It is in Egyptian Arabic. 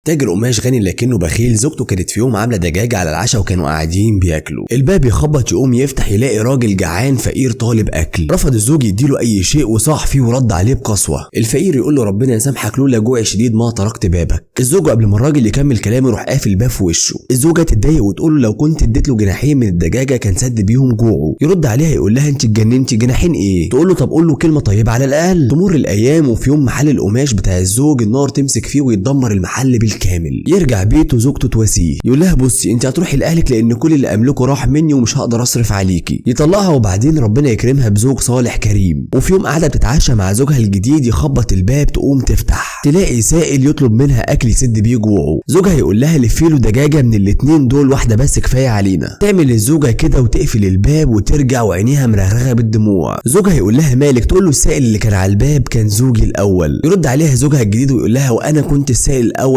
تاجر قماش غني لكنه بخيل. زوجته كانت في يوم عامله دجاجه على العشاء وكانوا قاعدين بياكلوا. الباب يخبط، يقوم يفتح يلاقي راجل جعان فقير طالب اكل. رفض الزوج يديله اي شيء وصاح فيه ورد عليه بقسوه. الفقير يقول له ربنا يسامحك، لولا جوعي شديد ما تركت بابك. الزوج قبل ما الراجل يكمل كلامه يروح قافل الباب في وشه. الزوجة تتضايق وتقول له لو كنت اديت له جناحين من الدجاجة كان سد بيهم جوعه. يرد عليها يقول لها انت اتجننتي، جناحين ايه؟ تقول له طب قول له كلمة طيبة على الاقل. تمر الايام وفي يوم محل القماش بتاع الزوج النار تمسك فيه ويتدمر المحل بالكامل. يرجع بيته زوجته تواسيه، يقول لها بصي انت هتروحي لاهلك لان كل اللي املكه راح مني ومش هقدر اصرف عليكي. يطلقها وبعدين ربنا يكرمها بزوج صالح كريم. وفي يوم قاعدة بتتعشى مع زوجها الجديد، يخبط الباب، تقوم تفتح تلاقي سائل يطلب منها اكل يسد بيه جوعه. زوجها يقول لها لفي له دجاجه من الاتنين دول، واحدة بس كفاية علينا. تعمل الزوجة كده وتقفل الباب وترجع وعينيها مرغرغه بالدموع. زوجها يقول لها مالك؟ تقول له السائل اللي كان على الباب كان زوجي الاول. يرد عليها زوجها الجديد ويقول لها وانا كنت السائل الاول.